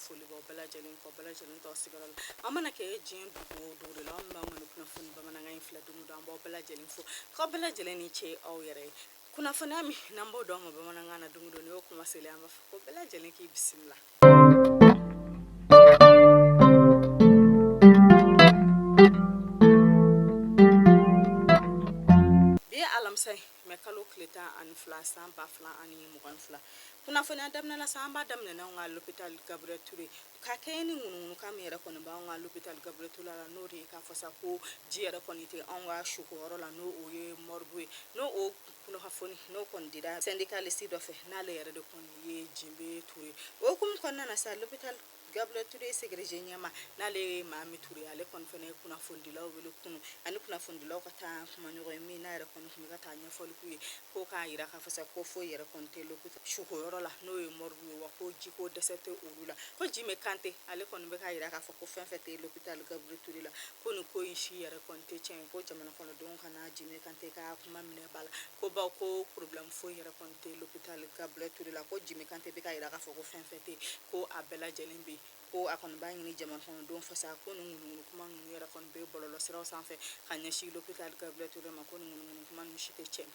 foli b'aw bɛɛ lajɛlen kɔ, bɛɛ lajɛlen t'aw sigiyɔrɔ la. An mana kɛ diɲɛ dugu o dugu de la, anw b'an ka nin kunnafoni bamanankan in filɛ don o don, an b'aw bɛɛ lajɛlen fo k'aw bɛɛ lajɛlen ni ce aw yɛrɛ ye. Kunnafoniya min n'an b'o d'aw ma bamanankan na don o don, nin y'o kuma selen, an b'a fɔ ko bɛɛ lajɛlen k'i bisimila. Bi ye alamisa ye, mɛ kalo tile 12 san 2022. Kunnafoniya daminɛ la sa, an b'a daminɛ n'anw ka l'hôpital Gabriel Touré ka kɛɲɛ ni ŋunuŋunukan min yɛrɛ kɔni b'anw ka l'hôpital Gabriel Touré la, n'o de ye k'a fɔ sa ko ji yɛrɛ kɔni tɛ anw ka sukoyɔrɔ la, n'o o ye morgue ye. N'o o kunnafoni n'o kɔni dira syndicaliste dɔ fɛ, n'ale yɛrɛ de kɔni ye Jimbe Touré. O hukumu kɔnɔna na sa, l'hôpital Gabriel Touré secrétaire ɲɛmaa, n'ale ye Mami Touré, ale kɔni fana ye kunnafonidilaw wele kunu ani kunnafonidilaw ka taa kuma ɲɔgɔn ye, min n'a yɛrɛ kɔni tun bɛ ka taa ɲɛfɔli k'u ye, ko k'a yira k'a fɔ sa ko foyi yɛrɛ kɔni tɛ l'hôpital sukoyɔrɔ la, n'o ye morgue ye, wa ko jiko dɛsɛ tɛ olu la. Ko Jimbe Kante, ale kɔni bɛ k'a yira k'a fɔ ko fɛn fɛn tɛ l'hôpital Gabriel Touré la, ko nin ko in si yɛrɛ kɔni tɛ tiɲɛ ye, ko jamana kɔnɔdenw kana Jimbe Kante ka kuma minɛ ba la, ko bawo ko problème foyi yɛrɛ kɔni tɛ l'hôpital Gabriel Touré la. Ko Jimbe Kante bɛ k'a yira k'a fɔ ko fɛn fɛn tɛ, ko a bɛɛ lajɛlen bɛ, ko a kɔni b'a ɲini jamana kɔnɔdenw fɛ sa, ko nin ŋunuŋunu kuma ninnu yɛrɛ kɔni bɛ bɔlɔlɔsiraw sanfɛ ka ɲɛsin l'hôpital Gabriel Touré ma, ko nin ŋunuŋunu kuma ninnu si tɛ tiɲɛ.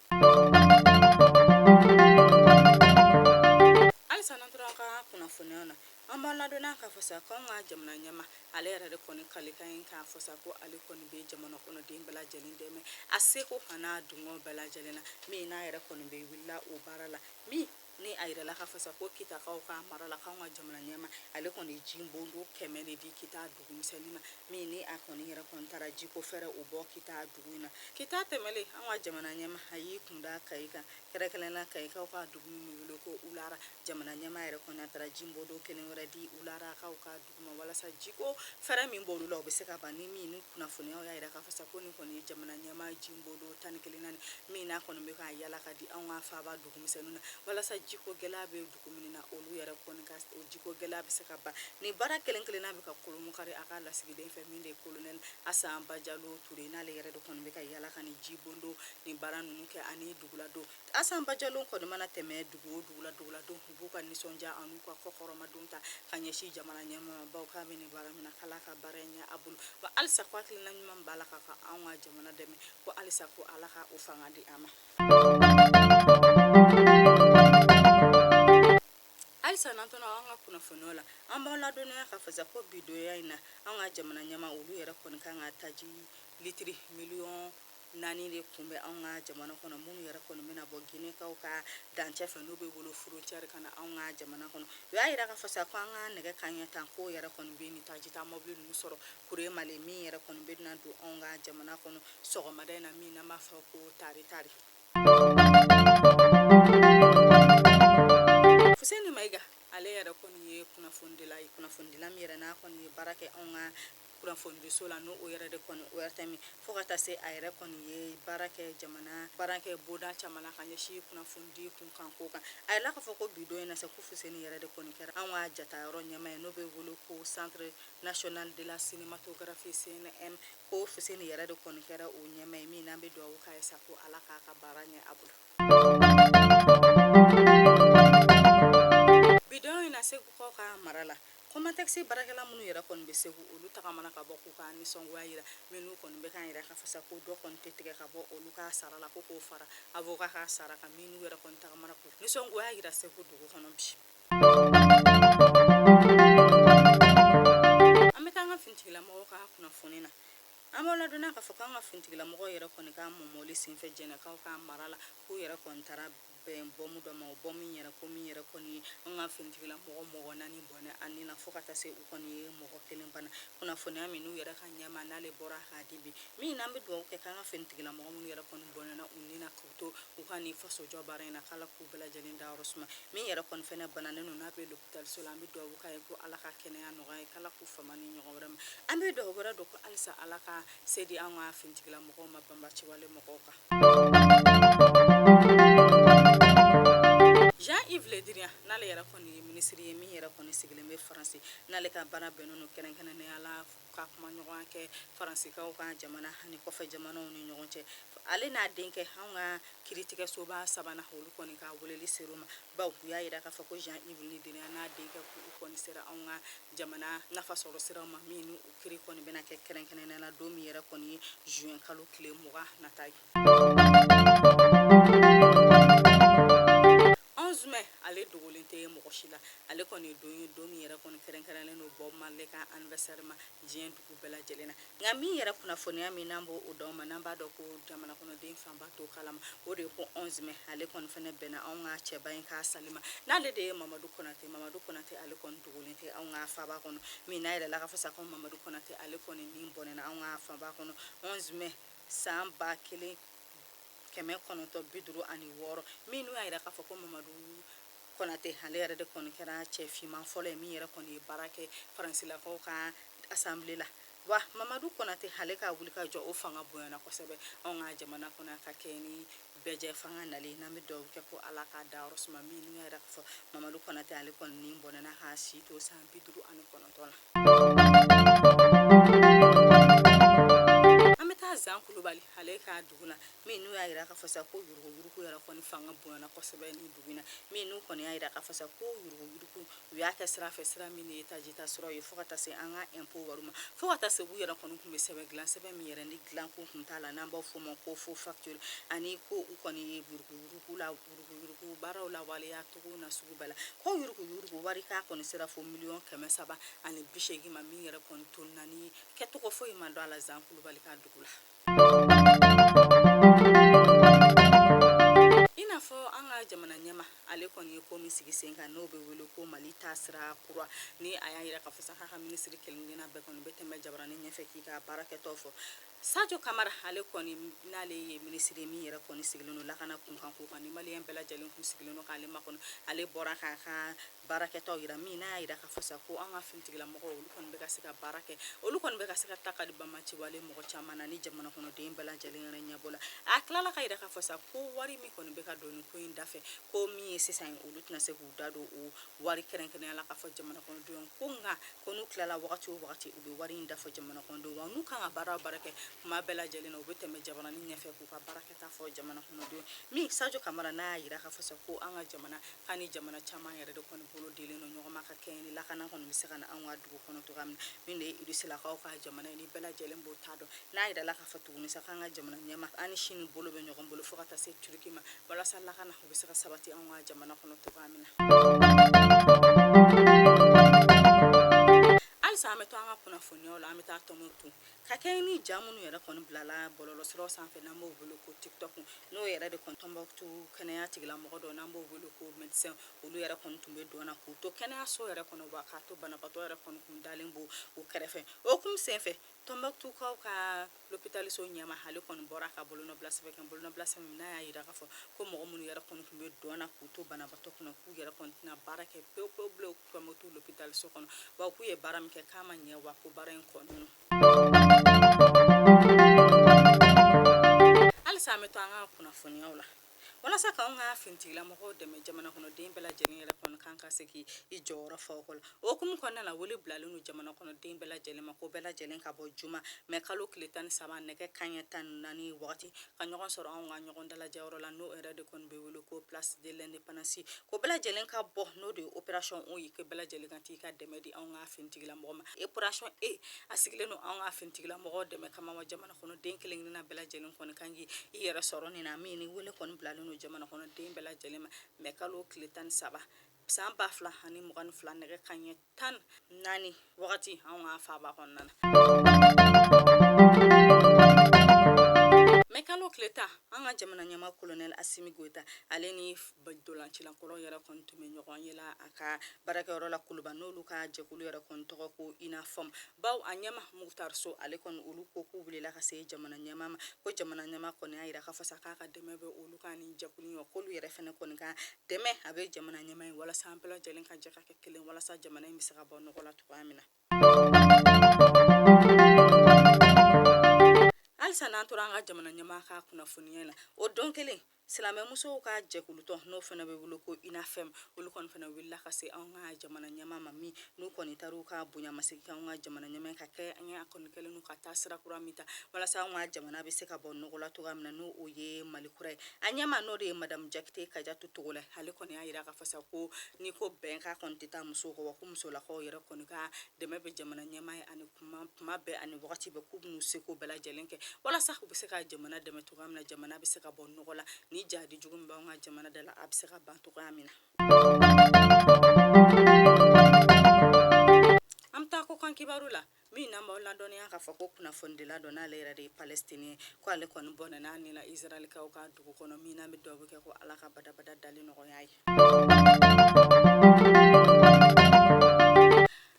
Halisa n'an tora an ka kunnafoniyaw na, an b'an ladɔnniya k'a fɔ sa k'anw ka jamana ɲɛmaa, ale yɛrɛ de kɔni kalikan ye k'a fɔ sa ko ale kɔni bɛ jamana kɔnɔden bɛɛ lajɛlen dɛmɛ a seko an'a dungɔ bɛɛ lajɛlen na, min n'a yɛrɛ kɔni bɛ wulila o baara la. Min ni a yirala k'a fɔ sa ko Kitakaw ka mara la, k'anw ka jamana ɲɛmaa, ale kɔni ye ji bondo 100 de di Kita dugu misɛnnin ma, min ni a kɔni yɛrɛ kɔni taara jiko fɛɛrɛ o bɔ Kita dugu in na. Kita tɛmɛlen, anw ka jamana ɲɛmaa a y'i kun da Kayi kan, kɛrɛnkɛrɛnnenya la Kayikaw ka dugu min bɛ wele ko Ulara. Jamana ɲɛmaa yɛrɛ kɔni a taara ji bondo kelen wɛrɛ di Ularakaw ka dugu ma, walasa jiko fɛɛrɛ min b'olu la o bɛ se ka ban. Ni min ni kunnafoniyaw y'a yira k'a fɔ sa ko nin kɔni ye jamana ɲɛmaa ji bondo 11nan ye, min n'a kɔni bɛ k'a yala ka di anw ka faaba dugu misɛnninw na, walasa jiko gɛlɛya bɛ dugu minnu na, olu yɛrɛ kɔni ka o jiko gɛlɛya bɛ se ka ban. Nin baara kelen kelenna bɛ ka kolomukari a ka lasigiden fɛ, min de ye kolonɛli Asan Bajalo Ture, n'ale yɛrɛ de kɔni bɛ ka yala ka nin ji bondo nin baara ninnu kɛ ani duguladon. Asan Bajalo kɔni mana tɛmɛ dugu o dugu la, duguladon u b'u ka nisɔndiya an'u ka kɔkɔrɔmadon ta ka ɲɛsin jamana ɲɛmaa ma, bawo k'a bɛ nin baara min na, k'Ala ka baara in ɲɛ a bolo, wa halisa ko hakilina ɲuman b'a la ka anw ka jamana dɛmɛ, ko halisa ko Ala ka o fanga di a ma. Halisa n'an tora an ka kunnafoniyaw la, an b'aw ladɔnniya k'a fɔ sa ko bi donya in na, an ka jamana ɲɛmaa olu yɛrɛ kɔni kan ka taji litiri miliyɔn 4 de kunbɛn anw ka jamana kɔnɔ, minnu yɛrɛ kɔni bɛna bɔ Ginekaw ka dancɛ fɛ, n'u bɛ wele frontière, ka na anw ka jamana kɔnɔ. U y'a yira k'a fɔ sa ko an ka nɛgɛ kanɲɛ 10 k'o yɛrɛ kɔni bɛ nin taji ta mɔbili ninnu sɔrɔ Kuremale, min yɛrɛ kɔni bɛ na don anw ka jamana kɔnɔ sɔgɔmada in na, min n'an b'a fɔ ko tari tari. Fuseni Mayiga, ale yɛrɛ kɔni ye kunnafonidila ye, kunnafonidila min yɛrɛ n'a kɔni ye baara kɛ anw ka kunnafonidiso la, n'o o yɛrɛ de kɔni ORTM, fo ka taa se a yɛrɛ kɔni ye baara kɛ jamana baara kɛ bonda caman na ka ɲɛsin kunnafonidi kunkan ko kan. A yirala k'a fɔ ko bi don in na sa, ko Fuseni yɛrɛ de kɔni kɛra anw ka jatayɔrɔ ɲɛmaa ye, n'o bɛ wele ko Centre national de la cinématographie CNM, ko Fuseni yɛrɛ de kɔni kɛra o ɲɛmaa ye, min n'an bɛ dugawu k'a ye sa ko Ala k'a ka baara ɲɛ a bolo. Bi don in na, Segukaw ka mara la, Comatex baarakɛla minnu yɛrɛ kɔni bɛ Segu, olu tagamana ka bɔ k'u ka nisɔngoya yira, minnu kɔni bɛ k'a yira k'a fɔ sa ko dɔ kɔni tɛ tigɛ ka bɔ olu ka sara la, ko k'o fara avocat ka sara kan, minnu yɛrɛ kɔni tagamana k'u nisɔngoya yira Segu dugu kɔnɔ bi. An bɛ taa an ka finitigilamɔgɔw ka kunnafoni na. An b'aw ladɔnniya k'a fɔ k'an ka finitigilamɔgɔw yɛrɛ kɔni ka mɔmɔli senfɛ Jɛnɛkaw ka mara la, k'u yɛrɛ kɔni taara bɛn bɔmu dɔ ma, o bɔmu in yɛrɛ ko min yɛrɛ kɔni ye an ka finitigilamɔgɔ mɔgɔ 4 bɔnɛ a ni la, fo ka taa se u kɔni ye mɔgɔ kelen bana. Kunnafoniya min n'u yɛrɛ ka ɲɛmaa n'ale bɔra k'a di bi, min n'an bɛ dugawu kɛ k'an ka finitigilamɔgɔ minnu yɛrɛ kɔni bɔnɛna u ni na k'u to u ka nin fasojɔ baara in na, k'Ala k'u bɛɛ lajɛlen dayɔrɔ suma. Min yɛrɛ kɔni fɛnɛ bananen don, n'a bɛ lopitaliso la, an bɛ dugawu k'a ye ko Ala ka kɛnɛya nɔgɔya ye, k'Ala k'u fama ni ɲɔgɔn wɛrɛ ma. An bɛ dugawu wɛrɛ don ko halisa Ala ka se di an ka finitigilamɔgɔw ma banbaciwale mɔgɔw kan. Jean-Yves Le Le Drian, n'ale yɛrɛ kɔni ye minisiri ye min yɛrɛ kɔni sigilen bɛ Faransi, n'ale ka baara bɛnnen don kɛrɛnkɛrɛnnenya la ka kuma ɲɔgɔn kɛ Faransikaw ka jamana ani kɔfɛ jamanaw ni ɲɔgɔn cɛ. Ale n'a denkɛ, anw ka kiritigɛsoba sabanan, olu kɔni ka weleli ser'u ma, bawo u y'a yira k'a fɔ ko Jean-Yves Le Drian n'a denkɛ k'u kɔni sera anw ka jamana nafa sɔrɔ siraw ma, min ni u kiri kɔni bɛna kɛ kɛrɛnkɛrɛnnenya la don min yɛrɛ kɔni ye juin kalo tile 20 nata ye. 11 mai, ale dogolen tɛ mɔgɔ si la. Ale kɔni ye don ye, don min yɛrɛ kɔni kɛrɛnkɛrɛnlen don Bob Marley ka anniversaire ma diɲɛ dugu bɛɛ lajɛlen na. Nka min yɛrɛ kunnafoniya min n'an b'o d'aw ma, n'an b'a dɔn ko jamana kɔnɔden fanba t'o kalama, o de ye ko 11 mai, ale kɔni fɛnɛ bɛnna anw ka cɛba in ka sali ma, n'ale de ye Mamadu Konate. Mamadu Konate, ale kɔni dogolen tɛ anw ka faaba kɔnɔ, min n'a yɛrɛ la k'a fɔ sa ko Mamadu Konate, ale kɔni ni bɔnɛna anw ka faaba kɔnɔ 11 mai san 1956, min n'u y'a yira k'a fɔ ko Mamadu Konate, ale yɛrɛ de kɔni kɛra cɛ finman fɔlɔ ye min yɛrɛ kɔni ye baara kɛ Faransilakaw ka assemblée la. Wa Mamadu Konate, ale ka wuli ka jɔ, o fanga bonyana kosɛbɛ anw ka jamana kɔnɔ ka kɛ ni bɛɛjɛ fanga nalen. N'an bɛ dugawu kɛ ko Ala k'a dayɔrɔ suma, min n'u y'a yira k'a fɔ Mamadu Konate, ale kɔni ni bɔnɛna k'a si to san 59 na. An bɛ taa Zan Kulubali ale ka dugu la, min n'u y'a yira k'a fɔ sa ko yuruguyurugu yɛrɛ kɔni fanga bonyana kosɛbɛ ni dugu in na, min n'u kɔni y'a yira k'a fɔ sa ko yuruguyurugu u y'a kɛ sira fɛ, sira min ye tajita sɔrɔ ye, fo ka taa se an ka impôt wari ma, fo ka taa se u yɛrɛ kɔni tun bɛ sɛbɛn dilan, sɛbɛn min yɛrɛ ni dilanko tun t'a la, n'an b'a fɔ o ma ko faux facture, ani ko u kɔni ye yuruguyurugu la yuruguyurugu baaraw lawaleya cogo na sugu bɛɛ la, ko yuruguyurugu wari k'a kɔni sera fo miliyɔn 380 ma, min yɛrɛ kɔni tununna ni kɛcogo foyi ma dɔn a la Zan Kulubali ka dugu la. I n'a fɔ an ka jamana ɲɛmaa, ale kɔni ye ko min sigi sen kan, n'o bɛ wele ko Mali taasira kura, ni a y'a yira k'a fɔ sa k'a ka minisiri kelen-kelenna bɛɛ kɔni bɛ tɛmɛ jabaranin ɲɛfɛ k'i ka baarakɛtɔ fɔ. Sajo Kamara, ale kɔni n'ale ye minisiri min yɛrɛ kɔni sigilen don lakana kunkanko kan, ni maliyɛn bɛɛ lajɛlen kun sigilen don k'ale makɔnɔ, ale bɔra k'a ka baarakɛtaw yira, min n'a y'a yira k'a fɔ sa ko an ka finitigilamɔgɔw, olu kɔni bɛ ka se ka baara kɛ, olu kɔni bɛ ka se ka ta ka di banbaanciwale mɔgɔ caman na ni jamana kɔnɔden bɛɛ lajɛlen yɛrɛ ɲɛbɔ la. A tilala ka yira k'a fɔ sa ko wari min kɔni bɛ ka don nin ko in dafɛ, ko min ye sisan ye, olu tɛna se k'u da don o wari kɛrɛnkɛrɛnnenya la k'a fɔ jamana kɔnɔdenw ko, nka ko n'u tilala wagati o wagati, u bɛ wari in da fɔ jamana kɔnɔdenw, wa n'u kan ka baara o baara kɛ kuma bɛɛ lajɛlen na, u bɛ tɛmɛ jabaranin ɲɛfɛ k'u ka baarakɛta fɔ jamana kɔnɔdenw. Min Sajo Kamara n'a y'a yira k'a fɔ sa ko an ka jamana k'a ni jamana caman yɛrɛ de kɔni bolo dilen don ɲɔgɔn ma ka kɛɲɛ ni lakana kɔni bɛ se ka na anw ka dugu kɔnɔ cogoya min na, min de ye Irisilakaw ka jamana ye, ni bɛɛ lajɛlen b'o ta dɔn. N'a yirala k'a fɔ tuguni sa k'an ka jamana ɲɛmaa an ni Sini bolo bɛ ɲɔgɔn bolo fo ka taa se Turiki ma, walasa lakana o bɛ se ka sabati anw ka jamana kɔnɔ cogoya min na. Halisa an bɛ to an ka kunnafoniyaw la. An bɛ taa Tɔnbukutu ka kɛɲɛ ni ja minnu yɛrɛ kɔni bilala bɔlɔlɔsiraw sanfɛ, n'an b'o wele ko TikTok, n'o yɛrɛ de kɔni Tɔnbukutu kɛnɛya tigilamɔgɔ dɔ, n'an b'o wele ko médecin, olu yɛrɛ kɔni tun bɛ dɔn na k'u to kɛnɛyaso yɛrɛ kɔnɔ, wa k'a to banabaatɔ yɛrɛ kɔni kun dalen b'o o kɛrɛfɛ. O kun senfɛ, Tɔnbukutukaw ka lopitaliso ɲɛmaa, ale kɔni bɔra ka bolonɔbila sɛbɛn kɛ, bolonɔbila sɛbɛn min n'a y'a yira k'a fɔ ko mɔgɔ minnu yɛrɛ kɔni tun bɛ dɔn na k'u to banabaatɔ kunna, k'u yɛrɛ kɔni tɛna baara kɛ pewu pewu bilen Tɔnbukutu lopitaliso kɔnɔ, wa k'u ye baara min kɛ k'a ma ɲɛ, wa ko baara in kɔni. Halisa an bɛ to an ka kunnafoniyaw la. Walasa k'anw ka finitigilamɔgɔw dɛmɛ, jamana kɔnɔden bɛɛ lajɛlen yɛrɛ kɔni kan ka se k'i jɔyɔrɔ fa o ko la. O hukumu kɔnɔna la, wele bilalen don jamana kɔnɔden bɛɛ lajɛlen ma ko bɛɛ lajɛlen ka bɔ juma mɛ kalo tile 13 nɛgɛ kanɲɛ 14 wagati, ka ɲɔgɔn sɔrɔ anw ka ɲɔgɔn dalajɛyɔrɔ la, n'o yɛrɛ de kɔni bɛ wele ko place de l'indépendance, ko bɛɛ lajɛlen ka bɔ, n'o de ye opération O ye, ko bɛɛ lajɛlen ka t'i ka dɛmɛ di anw ka finitigilamɔgɔ ma. Opération E, a sigilen don anw ka finitigilamɔgɔw dɛmɛ kama, wa jamana kɔnɔden kelen kelenna bɛɛ lajɛlen kɔni kan k'i yɛrɛ sɔrɔ nin na, min ni wele kɔni bilalen don jamana kɔnɔden bɛɛ lajɛlen ma mɛ kalo tile 13 san 2022 nɛgɛ kanɲɛ 14 wagati anw ka faaba kɔnɔna na. Mɛ kalo tile 10, an ka jamana ɲɛmaa colonel Asimi Goyita, ale ni ntolancilankɔrɔw yɛrɛ kɔni tun bɛ ɲɔgɔn ye la a ka baarakɛyɔrɔ la Kuluba, n'olu ka jɛkulu yɛrɛ kɔni tɔgɔ ko INAFOM, baw a ɲɛmaa Mukutari So, ale kɔni olu ko k'u wulila ka se jamana ɲɛmaa ma, ko jamana ɲɛmaa kɔni y'a yira k'a fɔ sa k'a ka dɛmɛ bɛ olu kan ni jɛkulu ye, k'olu yɛrɛ fɛnɛ kɔni ka dɛmɛ a bɛ jamana ɲɛmaa ye, walasa an bɛɛ lajɛlen ka jɛ ka kɛ kelen, walasa jamana in bɛ se ka bɔ nɔgɔ la cogoya min na. Halisa n'an tora an ka jamana ɲɛmaa ka kunnafoniya la, o don kelen Silamɛmusow ka jɛkulutɔn n'o fana bɛ wele ko UNAFEM, olu kɔni fana wulila ka se anw ka jamana ɲɛmaa ma, min n'u kɔni taar'u ka bonyamasegin kɛ anw ka jamana ɲɛmaa ka kɛ an ye a kɔni kɛlen n'u ka taa sira kura min ta walasa anw ka jamana bɛ se ka bɔ nɔgɔ la cogoya min na, n'o o ye Mali kura ye. A ɲɛmaa n'o de ye Madamu Jakite Kajatu Togola, ale kɔni y'a jira k'a fɔ sa ko n'i ko bɛn k'a kɔni tɛ taa musow kɔ, wa ko musolakaw yɛrɛ kɔni ka dɛmɛ bɛ jamana ɲɛmaa ye ani kuma bɛɛ ani wagati bɛɛ, k'u bɛn'u seko bɛɛ lajɛlen kɛ walasa u bɛ se ka jamana dɛmɛ cogoya min na, jamana bɛ se ka bɔ nɔgɔ la ni jadi jugu min b'anw ka jamana da la, a bɛ se ka ban cogoya min na. An bɛ taa kɔkan kibaru la, min n'an b'aw ladɔnniya k'a fɔ ko kunnafonidila dɔ n'ale yɛrɛ de ye Palestine ye, ko ale kɔni bɔnɛna a ni la Israɛlikaw ka dugu kɔnɔ, min n'an bɛ dugawu kɛ ko Ala ka badabada dali nɔgɔya ye.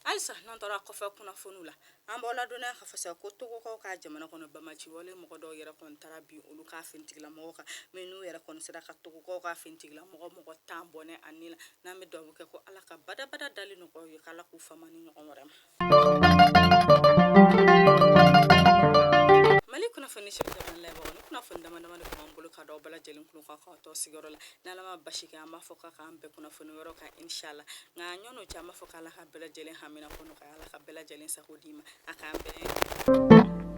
Halisa n'an tora kɔfɛ kunnafoniw la, an b'aw ladɔnniya k'a fɔ sa ko Togokaw ka jamana kɔnɔ, banbaanciwale mɔgɔ dɔw yɛrɛ kɔni taara bin olu ka finitigilamɔgɔw kan, min n'u yɛrɛ kɔni sera ka Togokaw ka finitigilamɔgɔ mɔgɔ 10 bɔnɛ a ni la. N'an bɛ dugawu kɛ ko Ala ka badabada dali nɔgɔya u ye, k'Ala k'u fama ni ɲɔgɔn wɛrɛ ma. Mali kunnafoni so lamɛnbagaw, ni kunnafoni dama dama de tun b'an bolo ka d'aw bɛɛ lajɛlen tulo kan k'aw to sigiyɔrɔ la. N'Ala ma basi kɛ, an b'a fɔ k'a k'an bɛn kunnafoni wɛrɛ kan inshallah. Nka ɲɔgɔn cɛ, an b'a fɔ k'Ala ka bɛɛ lajɛlen hamina ko nɔgɔya, Ala ka bɛɛ lajɛlen sago d'i ma, a k'an bɛn.